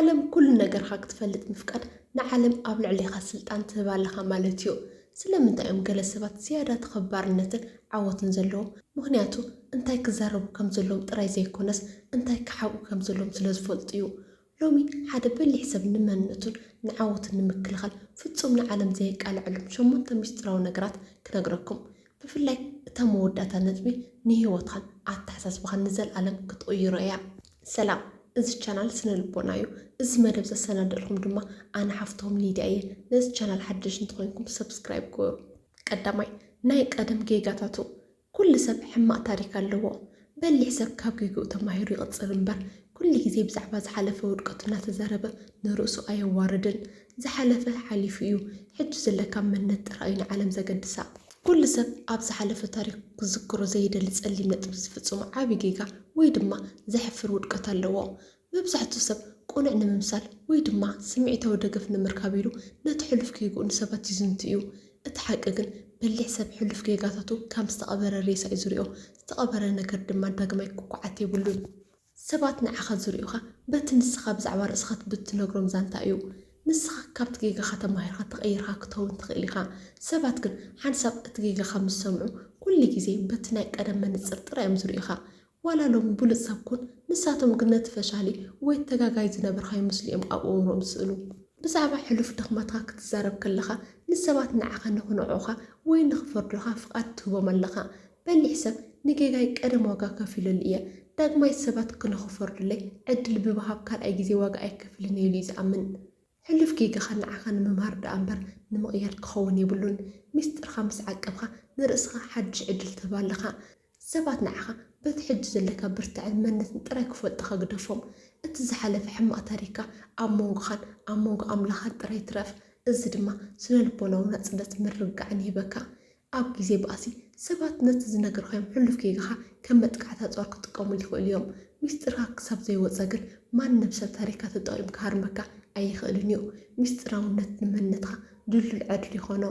ዓለም ኩሉ ነገርካ ክትፈልጥ ምፍቃድ ንዓለም ኣብ ልዕሌኻ ስልጣን ትህብ ኣለኻ ማለት እዩ። ስለምንታይ እዮም ገለ ሰባት ዝያዳ ተኸባርነትን ዓወትን ዘለዎም? ምኽንያቱ እንታይ ክዛረቡ ከም ዘለዎም ጥራይ ዘይኮነስ እንታይ ክሓብኡ ከም ዘለዎም ስለ ዝፈልጡ እዩ። ሎሚ ሓደ በሊሕ ሰብ ንመንነቱን ንዓወቱን ንምክልኻል ፍጹም ንዓለም ዘየቃልዐሎም ሸሞንተ ሚስጥራዊ ነገራት ክነግረኩም። ብፍላይ እታ መወዳእታ ነጥቢ ንህይወትኻን ኣተሓሳስባኻን ንዘለኣለም ክትቕይሮ እያ። ሰላም፣ እዚ ቻናል ስነ ልቦና እዩ። እዚ መደብ ዘሰናደልኩም ድማ ኣነ ሓፍቶም ሊድያ እየ። ነዚ ቻናል ሓድሽ እንተኾይንኩም ሰብስክራይብ ግበሩ። ቀዳማይ፣ ናይ ቀደም ጌጋታቱ። ኩሉ ሰብ ሕማቕ ታሪክ ኣለዎ። በሊሕ ሰብ ካብ ጌግኡ ተማሂሩ ይቕጽል እምበር ኩሉ ግዜ ብዛዕባ ዝሓለፈ ውድቀቱ እናተዛረበ ንርእሱ ኣየዋርድን። ዝሓለፈ ሓሊፉ እዩ። ሕጂ ዘለካ መንነት ጥራይ እዩ ንዓለም ዘገድሳ። ኩሉ ሰብ ኣብ ዝሓለፈ ታሪክ ክዝክሮ ዘይደሊ ጸሊም ነጥቢ ዝፍጽሞ ዓቢ ጌጋ ወይ ድማ ዘሕፍር ውድቀት ኣለዎ። መብዛሕትኡ ሰብ ቅኑዕ ንምምሳል ወይ ድማ ስምዒታዊ ደገፍ ንምርካብ ኢሉ ነቲ ሕሉፍ ጌግኡ ንሰባት ይዝንቱ እዩ። እቲ ሓቂ ግን በሊሕ ሰብ ሕሉፍ ጌጋታቱ ከም ዝተቐበረ ሬሳ እዩ ዝሪኦ። ዝተቐበረ ነገር ድማ ዳግማይ ክኳዓት የብሉን። ሰባት ንዓኻ ዝሪኡኻ በቲ ንስኻ ብዛዕባ ርእስኻ ብትነግሮም ዛንታ እዩ። ንስኻ ካብቲ ጌጋኻ ተማሂርካ ተቐይርካ ክትኸውን ትኽእል ኢኻ። ሰባት ግን ሓንሳብ እቲ ጌጋኻ ምስ ሰምዑ ኩሉ ግዜ በቲ ናይ ቀደም መነጽር ጥራይ እዮም ዝሪኡኻ። ዋላ ሎም ብሉጽ ሰብ ኩን፣ ንሳቶም ግን ነቲ ፈሻሊ ወይ ተጋጋይ ዝነበርካ ይመስሉ እዮም ኣብ ኣእምሮኦም ዝስእሉ። ብዛዕባ ሕሉፍ ድኽመትካ ክትዛረብ ከለኻ፣ ንሰባት ንዓኻ ንኽንዕቑኻ ወይ ንኽፈርዱኻ ፍቓድ ትህቦም ኣለኻ። በሊሕ ሰብ ንጌጋይ ቀደም ዋጋ ከፊለሉ እየ፣ ዳግማይ ሰባት ንኽፈርዱለይ ዕድል ብምሃብ ካልኣይ ግዜ ዋጋ ኣይከፍልን እየ ኢሉ እዩ ዝኣምን። ሕሉፍ ጌጋኻ ንዓኻ ንምምሃር ደኣ እምበር ንምቕያር ክኸውን የብሉን። ሚስጥርኻ ምስ ዓቀብካ ንርእስኻ ሓድሽ ዕድል ትህብ ኣለኻ። ሰባት ንዓኻ በቲ ሕጂ ዘለካ ብርታዐን መንነትን ጥራይ ክፈልጡኻ ግደፎም። እቲ ዝሓለፈ ሕማቕ ታሪኽካ ኣብ መንጎኻን ኣብ መንጎ ኣምላኽን ጥራይ ይትረፍ። እዚ ድማ ስነ-ልቦናዊ ናጽነትን ምርግጋዕን ይህበካ። ኣብ ግዜ ባእሲ ሰባት ነቲ ዝነገርካዮም ሕሉፍ ጌጋኻ ከም መጥቃዕቲ ኣጽዋር ክጥቀሙሉ ይኽእሉ እዮም። ሚስጥርካ ክሳብ ዘይወጸ ግን ማንም ሰብ ታሪኽካ ተጠቒሙ ክሃርመካ ኣይኽእልን እዩ። ሚስጥራውነት ንመንነትካ ድልዱል ዕድል ይኾኖ።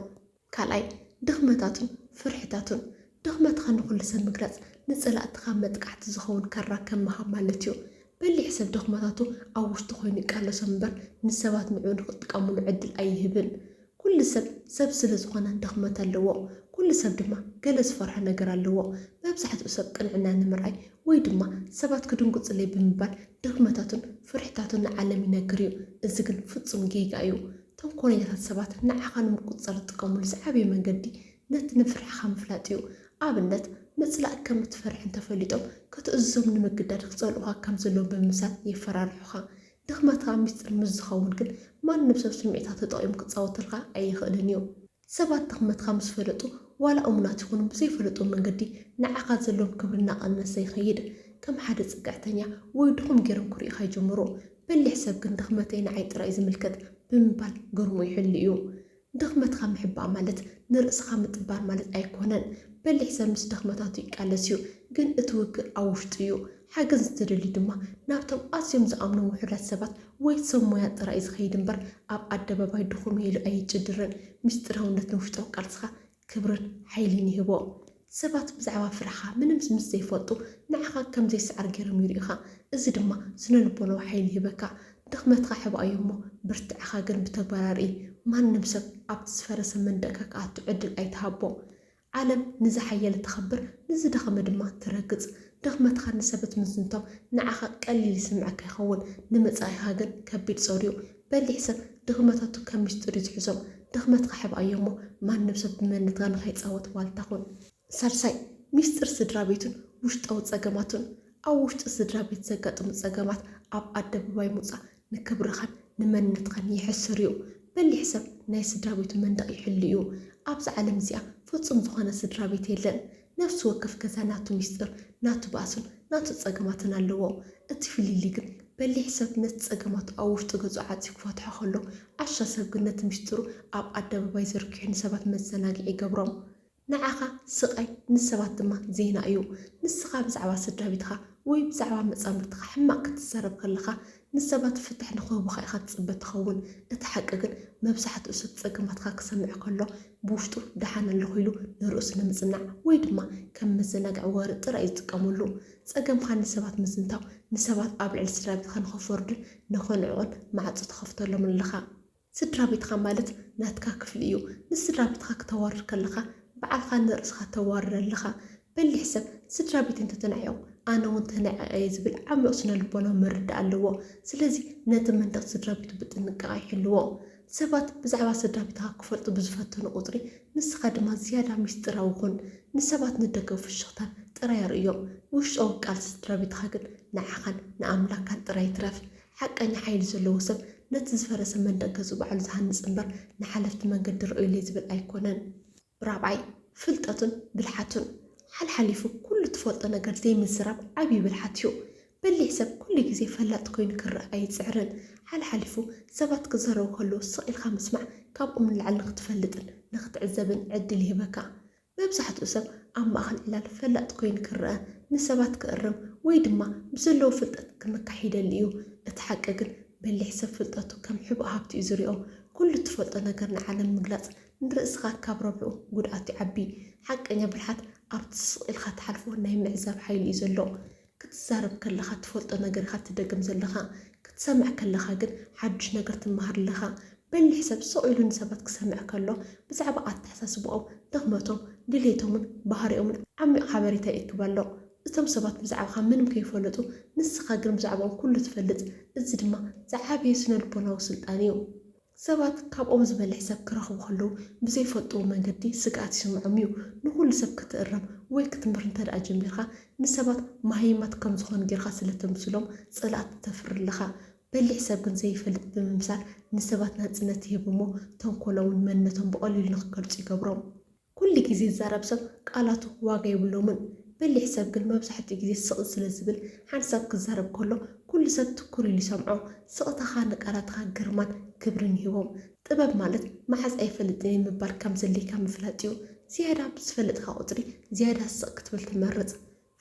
ካልኣይ፣ ድኽመታቱን ፍርሕታቱን። ድኽመትካ ንኹሉ ሰብ ምግላጽ ንጸላእትኻ መጥቃዕቲ ዝኸውን ካራ ከም ምሃብ ማለት እዩ። በሊሕ ሰብ ድኽመታቱ ኣብ ውሽጡ ኮይኑ ይቃለሶም እምበር ንሰባት ንዕኡ ንኽጥቀሙሉ ዕድል ኣይህብን። ኩሉ ሰብ ሰብ ስለ ዝኾነ ድኽመት ኣለዎ። ኩሉ ሰብ ድማ ገለ ዝፈርሖ ነገር ኣለዎ። መብዛሕትኡ ሰብ ቅንዕና ንምርኣይ ወይ ድማ ሰባት ክድንግጹለይ ብምባል ድኽመታቱን ፍርሕታቱን ንዓለም ይነግር እዩ። እዚ ግን ፍጹም ጌጋ እዩ። ተንኮለኛታት ሰባት ንዓኻ ንምቁጽጻር ዝጥቀሙሉ ዝዓበየ መንገዲ ነቲ ንፍርሕኻ ምፍላጥ እዩ። ኣብነት፣ ምጽላእ ከም እትፈርሕ እንተፈሊጦም ክትእዝዞም ንምግዳድ ክጸልኡኻ ከም ዘለዎም ብምምሳል የፈራርሑኻ። ድኽመትካ ሚስጥር ምስ ዝኸውን ግን ማንም ሰብ ስምዒትካ ተጠቒሙ ክጻወተልካ ኣይኽእልን እዩ። ሰባት ድኽመትካ ምስ ፈለጡ ዋላ እሙናት ይኹኑ ብዘይፈለጥዎ መንገዲ ንዓኻ ዘለዎም ክብሪ እናቐነሰ ይኸይድ። ከም ሓደ ጽግዕተኛ ወይ ድኹም ገይሮም ክርእዩኻ ይጅምሩ። በሊሕ ሰብ ግን ድኽመተይ ንዓይ ጥራይ እዩ ዝምልከት ብምባል ግርሙ ይሕሉ እዩ። ድኽመትካ ምሕባእ ማለት ንርእስኻ ምጥባር ማለት ኣይኮነን። በሊሕ ሰብ ምስ ድኽመታቱ ይቃለስ እዩ፣ ግን እቲ ውግእ ኣብ ውሽጡ እዩ። ሓገዝ እንተደልዩ ድማ ናብቶም ኣዝዮም ዝኣምኖም ውሑዳት ሰባት ወይ ሰብ ሞያ ጥራይ እዩ ዝኸይድ እምበር ኣብ ኣደባባይ ድኹም እየ ኢሉ ኣይጭድርን። ምስጢራውነት ንውሽጣዊ ቃልስኻ ክብርን ሓይልን ይህቦ። ሰባት ብዛዕባ ፍርሕኻ ምንም ምስ ዘይፈልጡ ንዓኻ ከም ዘይስዓር ገይሮም ይርእዩኻ። እዚ ድማ ስነ ልቦናዊ ሓይሊ ይህበካ። ድኽመትካ ሕባእዮ እሞ ብርትዕኻ ግን ብተግባር ኣርኢ። ማንም ሰብ ኣብቲ ዝፈረሰ መንደቕካ ክኣቱ ዕድል ኣይትሃቦ። ዓለም ንዝሓየለ ተኸብር፣ ንዝደኸመ ድማ ትረግጽ። ድኽመትካ ንሰበት ምዝንታው ንዓኻ ቀሊል ይስምዐካ ይኸውን፣ ንመጻኢኻ ግን ከቢድ ጾር እዩ። በሊሕ ሰብ ድኽመታቱ ከም ሚስጥር እዩ ዝሕዞም። ድኽመትካ ሕባእዮ እሞ ማንም ሰብ ብመንነትካ ንኸይጻወት ዋልታ ኩን። ሳልሳይ፣ ሚስጥር ስድራ ቤቱን ውሽጣዊ ጸገማቱን። ኣብ ውሽጢ ስድራ ቤት ዘጋጥሙ ጸገማት ኣብ ኣደባባይ ምውጻእ ንክብርኻን ንመንነትኻን የሕስር እዩ። በሊሕ ሰብ ናይ ስድራ ቤቱ መንደቕ ይሕሉ እዩ። ኣብዛ ዓለም እዚኣ ፍጹም ዝኾነ ስድራ ቤት የለን። ነፍሲ ወከፍ ገዛ ናቱ ሚስጥር፣ ናቱ ባእሱን ናቱ ጸገማትን ኣለዎ። እቲ ፍልልይ ግን በሊሕ ሰብ ነቲ ጸገማቱ ኣብ ውሽጢ ገዝኡ ዓጽዩ ክፈትሖ ከሎ፣ ዓሻ ሰብ ግን ነቲ ሚስጥሩ ኣብ ኣደባባይ ዘርጊሑ ንሰባት መዘናግዒ ይገብሮም። ንዓኻ ስቓይ ንሰባት ድማ ዜና እዩ። ንስኻ ብዛዕባ ስድራ ቤትኻ ወይ ብዛዕባ መጻምድትኻ ሕማቕ ክትዛረብ ከለኻ፣ ንሰባት ፍትሕ ንኽህቡኻ ኢኻ ትጽበ ትኸውን። እቲ ሓቂ ግን መብዛሕትኡ ሰብ ጸገማትካ ክሰምዕ ከሎ ብውሽጡ ደሓን ኣለኹ ኢሉ ንርእሱ ንምጽናዕ ወይ ድማ ከም መዘናግዒ ወረ ጥራይ እዩ ዝጥቀመሉ። ጸገምካ ንሰባት ምዝንታው ንሰባት ኣብ ልዕሊ ስድራ ቤትካ ንኽፈርዱን ንኽንዕቑን ማዕጾ ትኸፍተሎም ኣለኻ። ስድራ ቤትካ ማለት ናትካ ክፍሊ እዩ። ንስድራ ቤትካ ክተዋርድ ከለኻ ባዕልኻ ንርእስኻ ተዋርድ ኣለኻ። በሊሕ ሰብ ስድራ ቤት እንተተናዒቑ ኣነ እውን ተናዒቐ እየ ዝብል ዓሚቕ ስነ ልቦናዊ ምርዳእ ኣለዎ። ስለዚ ነቲ መንደቕ ስድራ ቤቱ ብጥንቃቐ ይሕልዎ። ሰባት ብዛዕባ ስድራ ቤትካ ክፈልጡ ብዝፈተኑ ቁፅሪ ንስኻ ድማ ዝያዳ ሚስጥራዊ ኩን። ንሰባት ንደገ ፍሽኽታን ጥራይ ኣርእዮም። ውሽጣዊ ቃልሲ ስድራ ቤትካ ግን ንዓኻን ንኣምላካን ጥራይ ይትረፍ። ሓቀኛ ሓይሊ ዘለዎ ሰብ ነቲ ዝፈረሰ መንደቕ ገዝኡ ባዕሉ ዝሃንጽ እምበር ንሓለፍቲ መንገዲ ርኣዩለይ ዝብል ኣይኮነን። ራብዓይ፣ ፍልጠቱን ብልሓቱን። ሓልሓሊፉ ኩሉ ትፈልጦ ነገር ዘይምዝራብ ዓብዪ ብልሓት እዩ። በሊሕ ሰብ ኩሉ ግዜ ፈላጥ ኮይኑ ክረኣ ኣይጽዕርን። ሓልሓሊፉ ሰባት ክዛረቡ ከለዉ ስቕ ኢልካ ምስማዕ ካብኦም ንላዕሊ ንኽትፈልጥን ንኽትዕዘብን ዕድል ይህበካ። መብዛሕትኡ ሰብ ኣብ ማእኸል ዕላል ፈላጥ ኮይኑ ክረኣ፣ ንሰባት ክእርም ወይ ድማ ብዘለዎ ፍልጠት ክምካሕ ይደሊ እዩ። እቲ ሓቂ ግን በሊሕ ሰብ ፍልጠቱ ከም ሕቡእ ሃብቲ እዩ ዝሪኦ። ኩሉ እትፈልጦ ነገር ንዓለም ምግላፅ ንርእስኻ ካብ ረብሕኡ ጉድኣቱ ይዓቢ። ሓቀኛ ብልሓት ኣብቲ ስቕ ኢልካ ትሓልፎ ናይ ምዕዛብ ሓይሊ እዩ ዘሎ። ክትዛረብ ከለኻ ትፈልጦ ነገር ኢኻ ትደግም ዘለኻ። ክትሰምዕ ከለኻ ግን ሓድሽ ነገር ትመሃር ኣለኻ። በሊሕ ሰብ ስቕ ኢሉ ንሰባት ክሰምዕ ከሎ ብዛዕባ ኣተሓሳስባኦም፣ ድኽመቶም፣ ድሌቶምን ባህሪኦምን ዓሚቕ ሓበሬታ ይእክብ ኣሎ። እቶም ሰባት ብዛዕባኻ ምንም ከይፈለጡ ንስኻ ግን ብዛዕባኦም ኩሉ ትፈልጥ። እዚ ድማ ዝዓበየ ስነ ልቦናዊ ስልጣን እዩ። ሰባት ካብኦም ዝበልሕ ሰብ ክረኽቡ ከለዉ ብዘይፈልጥዎ መንገዲ ስግኣት ይስምዖም እዩ። ንኹሉ ሰብ ክትእረም ወይ ክትምህር እንተ ደኣ ጀሚርካ ንሰባት መሃይማት ከም ዝኾኑ ጌርካ ስለ ተምስሎም ጽልኣት ተፍሪ ኣለኻ። በሊሕ ሰብ ግን ዘይፈልጥ ብምምሳል ንሰባት ናጽነት ይህብ እሞ ተንኮሎምን መንነቶም ብቐሊሉ ንኽገልጹ ይገብሮም። ኩሉ ግዜ ዝዛረብ ሰብ ቃላቱ ዋጋ የብሎምን። በሊሕ ሰብ ግን መብዛሕትኡ ግዜ ስቕ ስለ ዝብል ሓንሳብ ክዛረብ ከሎ ኩሉ ሰብ ትኩር ኢሉ ይሰምዖ። ስቕታኻ ንቃላትካ ግርማን ክብርን ይህቦም። ጥበብ ማለት መዓዝ ኣይፈልጥን እየ ምባል ከም ዘድልየካ ምፍላጥ እዩ። ዝያዳ ብዝፈለጥካ ቁጽሪ ዝያዳ ስቕ ክትብል ትመርጽ።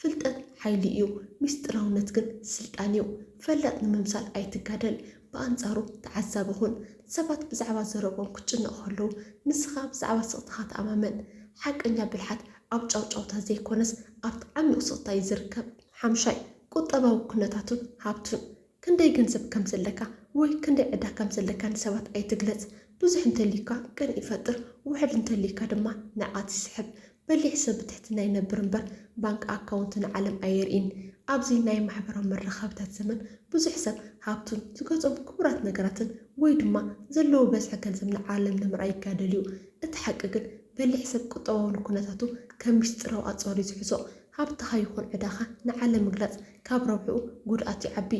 ፍልጠት ሓይሊ እዩ፣ ምስጢራውነት ግን ስልጣን እዩ። ፈላጥ ንምምሳል ኣይትጋደል፣ ብኣንጻሩ ተዓዛቢ ኩን። ሰባት ብዛዕባ ዘረብኦም ክጭነቑ ከለዉ ንስኻ ብዛዕባ ስቕታኻ ተኣማመን። ሓቀኛ ብልሓት ኣብ ጫውጫውታ ዘይኮነስ ኣብቲ ዓሚቕ ስቕታ እዩ ዝርከብ። ሓምሻይ፣ ቁጠባዊ ኩነታቱን ሃብቱን። ክንደይ ገንዘብ ከም ዘለካ ወይ ክንደይ ዕዳ ከም ዘለካ ንሰባት ኣይትግለጽ። ብዙሕ እንተልዩካ ቅንኢ ፈጥር፣ ውሑድ እንተልዩካ ድማ ንዕቐት ይስሕብ። በሊሕ ሰብ ብትሕትና ይነብር እምበር ባንክ ኣካውንቱ ንዓለም ኣየርእይን። ኣብዚ ናይ ማሕበራዊ መራኸብታት ዘመን ብዙሕ ሰብ ሃብቱን ዝገዝኦም ክቡራት ነገራትን ወይ ድማ ዘለዎ በዝሒ ገንዘብ ንዓለም ንምርኣይ ይጋደል እዩ። እቲ ሓቂ ግን በሊሕ ሰብ ቁጠባዊ ኩነታቱ ከም ምስጢራዊ ኣጽዋር እዩ ዝሕዞ። ሃብትኻ ይኹን ዕዳኻ ንዓለም ምግላጽ ካብ ረብሕኡ ጉድኣቱ ይዓቢ።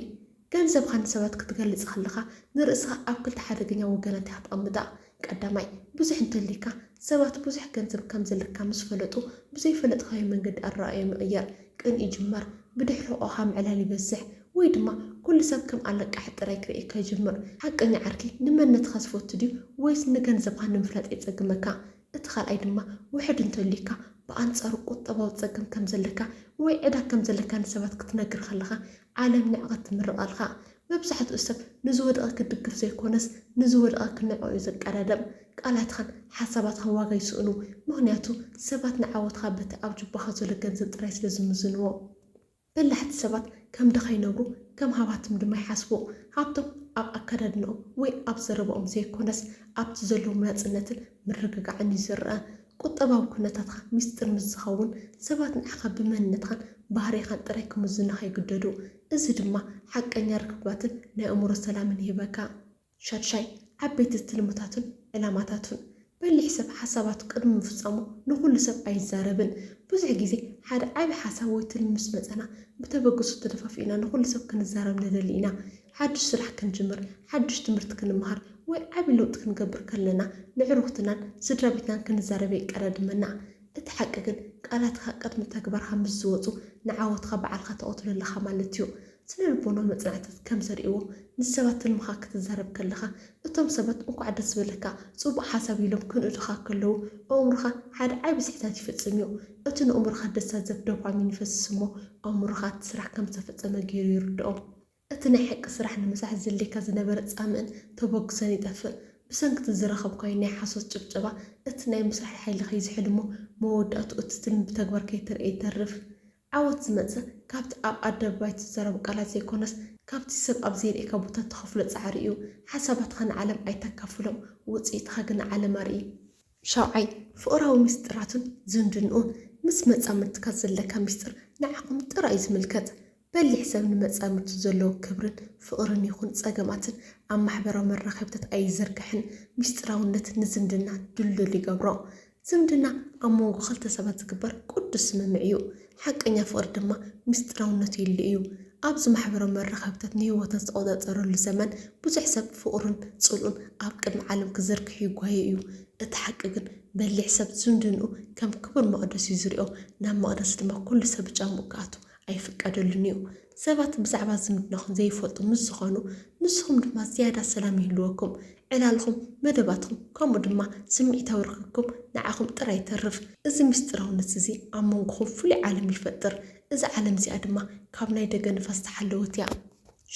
ገንዘብኻ ንሰባት ክትገልጽ ከለኻ ንርእስኻ ኣብ ክልተ ሓደገኛ ወገናት ኢኻ ተቐምጣ። ቀዳማይ፣ ብዙሕ እንተልዩካ፣ ሰባት ብዙሕ ገንዘብ ከም ዘለካ ምስ ፈለጡ ብዘይፈለጥካዮ መንገዲ ኣረኣእያ ምቕያር፣ ቅንኢ ይጅመር፣ ብድሕረኦኻ ምዕላል ይበዝሕ፣ ወይ ድማ ኩሉ ሰብ ከም ኣለቃሒ ጥራይ ክርእየካ ይጅምር። ሓቀኛ ዓርኪ ንመንነትኻ ዝፈቱ ድዩ ወይስ ንገንዘብኻ ንምፍላጥ የጸግመካ? እቲ ካልኣይ ድማ ውሑድ እንተልዩካ ብኣንጻሩ ቁጠባዊ ጸገም ከም ዘለካ ወይ ዕዳ ከም ዘለካ ንሰባት ክትነግር ከለኻ ዓለም ንዕቐት ትምርቐልካ። መብዛሕትኡ ሰብ ንዝወደቐ ክድግፍ ዘይኮነስ ንዝወደቐ ክንዕቕ እዩ ዝቀዳደም። ቃላትኻን ሓሳባትኻን ዋጋ ይስእኑ፣ ምኽንያቱ ሰባት ንዓወትኻ በቲ ኣብ ጁባኻ ዘሎ ገንዘብ ጥራይ ስለ ዝምዝንዎ። በላሕቲ ሰባት ከም ድኻ ይነብሩ፣ ከም ሃባትም ድማ ይሓስቡ። ሃብቶም ኣብ ኣከዳድንኦም ወይ ኣብ ዘረባኦም ዘይኮነስ ኣብቲ ዘለዎም ናጽነትን ምርግጋዕን እዩ ዝረኣ። ቁጠባዊ ኩነታትካ ሚስጥር ምስ ዝኸውን ሰባት ንዓኻ ብመንነትካን ባህሪኻን ጥራይ ክምዝኑኻ ይግደዱ። እዚ ድማ ሓቀኛ ርክባትን ናይ ኣእምሮ ሰላምን ይህበካ። ሻድሻይ፣ ዓበይቲ ትልምታቱን ዕላማታቱን። በሊሕ ሰብ ሓሳባቱ ቅድሚ ምፍጻሙ ንኹሉ ሰብ ኣይዛረብን። ብዙሕ ግዜ ሓደ ዓቢ ሓሳብ ወይ ትልሚ ምስ መጸና ብተበግሶ ተደፋፊእና ንኹሉ ሰብ ክንዛረብ ንደሊ ኢና። ሓድሽ ስራሕ ክንጅምር፣ ሓድሽ ትምህርቲ ክንምሃር ወይ ዓቢ ለውጢ ክንገብር ከለና ንዕሩኽትናን ስድራ ቤትናን ክንዛረብ የቀዳድመና። እቲ ሓቂ ግን ቃላትካ ቅድሚ ተግባርካ ምስ ዝወጹ ንዓወትካ ባዕልካ ተቐትሎ ኣለኻ ማለት እዩ። ስነ ልቦናዊ መጽናዕትታት ከም ዘርእይዎ ንሰባት ትልምኻ ክትዛረብ ከለኻ እቶም ሰባት እንኳዕ ደስ በለካ፣ ጽቡቕ ሓሳብ ኢሎም ክንእዱኻ ከለዉ ኣእምሮኻ ሓደ ዓቢ ስሕተት ይፍጽም እዩ። እቲ ንኣእምሮኻ ደሳዘፍ ዶፓሚን ይፈስስ እሞ ኣእምሮኻ እቲ ስራሕ ከም ዝተፈጸመ ገይሩ ይርድኦ። እቲ ናይ ሓቂ ስራሕ ንምስራሕ ዘድልየካ ዝነበረ ጻምእን ተበግሶን ይጠፍእ። ብሰንኪ እቲ ዝረኸብካዮ ናይ ሓሶት ጭብጨባ፣ እቲ ናይ ምስራሕ ሓይልኻ ይዝሕል እሞ፣ መወዳእትኡ እቲ ትልሚ ብተግባር ከይተርኤ ይተርፍ። ዓወት ዝመጽእ ካብቲ ኣብ ኣደባባይ እትዛረቦ ቃላት ዘይኮነስ፣ ካብቲ ሰብ ኣብ ዘይርእየካ ቦታ እትኸፍሎ ጻዕሪ እዩ። ሓሳባትኻ ንዓለም ኣይተካፍሎም፣ ውጽኢትኻ ግን ንዓለም ኣርኢ። ሻውዓይ፣ ፍቕራዊ ምስጢራቱን ዝምድንኡን። ምስ መጻምድትካ ዘለካ ምስጢር ንዓኹም ጥራይ እዩ ዝምልከት። በሊሕ ሰብ ንመጻምድቱ ዘለዎ ክብርን ፍቕርን ይኹን ጸገማትን ኣብ ማሕበራዊ መራኸብታት ኣይዝርግሕን። ምስጢራውነት ንዝምድና ድልዱል ይገብሮ። ዝምድና ኣብ መንጎ ክልተ ሰባት ዝግበር ቅዱስ ስምምዕ እዩ። ሓቀኛ ፍቕሪ ድማ ምስጢራውነቱ ይልእ እዩ። ኣብዚ ማሕበራዊ መራኸብታት ንህይወትና ዝተቖጻጸረሉ ዘመን፣ ብዙሕ ሰብ ፍቕሩን ጽልኡን ኣብ ቅድሚ ዓለም ክዘርግሕ ይጓየ እዩ። እቲ ሓቂ ግን፣ በሊሕ ሰብ ዝምድንኡ ከም ክቡር መቕደስ እዩ ዝሪኦ። ናብ መቕደስ ድማ ኩሉ ሰብ ብጫምኡ ክኣቱ ኣይፍቀደሉን እዩ። ሰባት ብዛዕባ ዝምድናኹም ዘይፈልጡ ምስ ዝኾኑ፣ ንስኹም ድማ ዝያዳ ሰላም ይህልወኩም። ዕላልኹም፣ መደባትኩም፣ ከምኡ ድማ ስምዒታዊ ርክብኩም ንዓኹም ጥራይ ይተርፍ። እዚ ምስጢራውነት እዚ ኣብ መንጎኹም ፍሉይ ዓለም ይፈጥር። እዛ ዓለም እዚኣ ድማ ካብ ናይ ደገ ንፋስ ተሓለወት እያ።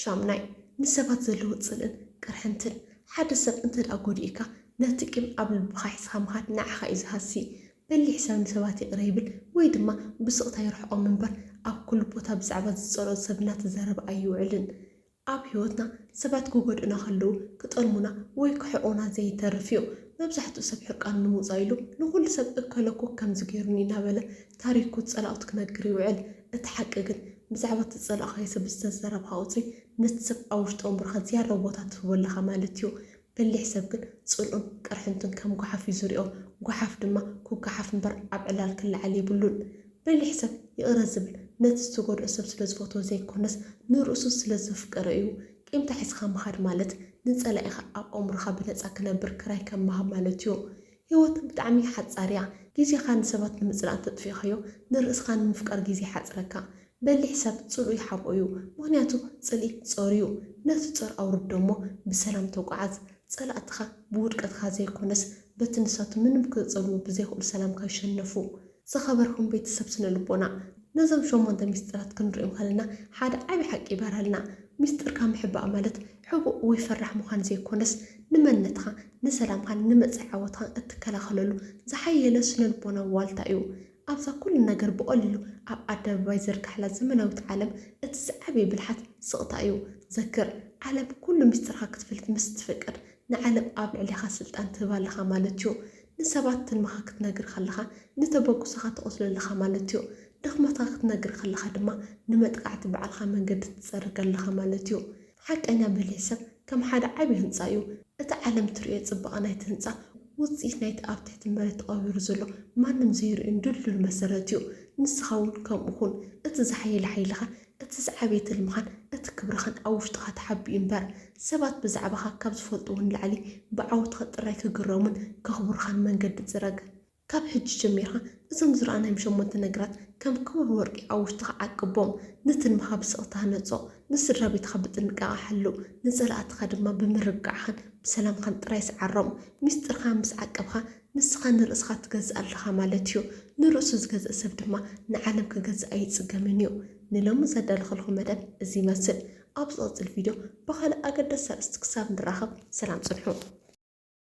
ሻምናይ፣ ንሰባት ዘለዎ ጽልእን ቅርሕንትን። ሓደ ሰብ እንተ ደኣ ጎዲእካ፣ ነቲ ቂም ኣብ ልብኻ ሒዝካ ምኻድ ንዓኻ እዩ ዝሃሲ። በሊሕ ሰብ ንሰባት ይቕረ ይብል ወይ ድማ ብስቕታ ይርሕቖም እምበር፣ ኣብ ኩሉ ቦታ ብዛዕባ ዝጸልኦ ሰብ እናተዛረበ ኣይውዕልን። ኣብ ህይወትና ሰባት ክጎድኡና ከለዉ፣ ክጠልሙና ወይ ክሕቑና ዘይተርፍ እዩ። መብዛሕትኡ ሰብ ሕርቃኑ ንምውጻእ ኢሉ ንኹሉ ሰብ እከለ እኮ ከምዚ ገይሩኒ እናበለ ታሪኩ ጸላእቱ ክነግር ይውዕል። እቲ ሓቂ ግን፣ ብዛዕባ እተጸላእኻዮ ሰብ ዝተዛረብካ ቁጽሪ፣ ነቲ ሰብ ኣብ ውሽጢ ኣእምሮኻ ዝያዳ ቦታ ትህቦ ኣለኻ ማለት እዩ። በሊሕ ሰብ ግን ጽልኡን ቅርሕንቱን ከም ጓሓፍ እዩ ዝሪኦ። ጓሓፍ ድማ ክጓሓፍ እምበር ኣብ ዕላል ክለዓል የብሉን። በሊሕ ሰብ ይቕረ ዝብል ነቲ ዝተጎድኦ ሰብ ስለ ዝፈትዎ ዘይኮነስ፣ ንርእሱ ስለ ዘፍቀሮ እዩ። ቂምታ ሒዝካ ምኻድ ማለት ንጸላኢኻ ኣብ ኣእምሮኻ ብነጻ ክነብር ክራይ ከም ምሃብ ማለት እዩ። ህይወት ብጣዕሚ ሓጻር እያ። ግዜኻ ንሰባት ንምጽላእ እንተጥፊእካዮ፣ ንርእስኻ ንምፍቃር ግዜ ይሓጽረካ። በሊሕ ሰብ ጽልኡ ይሓብኦ እዩ፣ ምኽንያቱ ጽልኢ ጾር እዩ። ነቲ ጾር ኣውርዶ እሞ ብሰላም ተጓዓዝ። ጸላእትኻ ብውድቀትካ ዘይኮነስ፣ በቲ ንሳቶም ምንም ክጸልዉ ብዘይኽእሉ ሰላምካ ይሸነፉ። ዝኸበርኩም ቤተሰብ ስነ ልቦና፣ ነዞም ሸሞንተ ሚስጥራት ክንርእዮም ከለና ሓደ ዓቢ ሓቂ ይበርሃልና። ሚስጥርካ ምሕባእ ማለት ሕቡእ ወይ ፈራሕ ምዃን ዘይኮነስ፣ ንመንነትኻ፣ ንሰላምካን ንመጻኢ ዓወትካን እትከላኸለሉ ዝሓየለ ስነ ልቦናዊ ዋልታ እዩ። ኣብዛ ኩሉ ነገር ብቐሊሉ ኣብ ኣደባባይ ዘርጋሕላ ዘመናዊት ዓለም፣ እቲ ዝዓበየ ብልሓት ስቕታ እዩ። ዘክር፣ ዓለም ኩሉ ሚስጥርካ ክትፈልጥ ምስ ትፍቅድ፣ ንዓለም ኣብ ልዕሌኻ ስልጣን ትህባ ኣለኻ ማለት እዩ። ንሰባት ትልምኻ ክትነግር ከለኻ፣ ንተበግሶኻ ትቐስሎ ኣለኻ ማለት እዩ። ድኽመትካ ክትነግር ከለኻ ድማ፣ ንመጥቃዕቲ ባዕልኻ መንገዲ ትጸርግ ኣለኻ ማለት እዩ። ሓቀኛ በሊሕ ሰብ ከም ሓደ ዓቢ ህንጻ እዩ። እቲ ዓለም ትርእዮ ጽባቐ ናይቲ ህንጻ፣ ውጽኢት ናይቲ ኣብ ትሕቲ መሬት ተቐቢሩ ዘሎ ማንም ዘይርእዮን ድልዱል መሰረት እዩ። ንስኻ እውን ከምኡ ኩን። እቲ ዝሓየለ ሓይልኻ፣ እቲ ዝዓበየ ትልምኻን እቲ ክብርኻን ኣብ ውሽጥኻ ተሓቢኡ እምበር፣ ሰባት ብዛዕባኻ ካብ ዝፈልጥዎ ንላዕሊ ብዓወትኻ ጥራይ ክግረሙን ከኽብሩኻን መንገዲ ጽረግ። ካብ ሕጂ ጀሚርካ እዞም ዝረኣናዮም ሸሞንተ ነገራት ከም ክቡር ወርቂ ኣብ ውሽጥኻ ዓቅቦም። ንትልምኻ ብስቕታ ህነጾ፣ ንስድራ ቤትኻ ብጥንቃቐ ሓሉ፣ ንጸላእትኻ ድማ ብምርግጋዕኻን ብሰላምካን ጥራይ ስዓሮም። ሚስጥርካ ምስ ዓቀብካ፣ ንስኻ ንርእስኻ ትገዝእ ኣለኻ ማለት እዩ። ንርእሱ ዝገዝእ ሰብ ድማ ንዓለም ክገዝእ ኣይጽገምን እዩ። ንሎሚ ዘዳለኹልኩም መደብ እዚ ይመስል። ኣብ ዝቕጽል ቪድዮ ብኻልእ ኣገዳሲ ኣርእስቲ ክሳብ ንራኸብ፣ ሰላም ጽንሑ።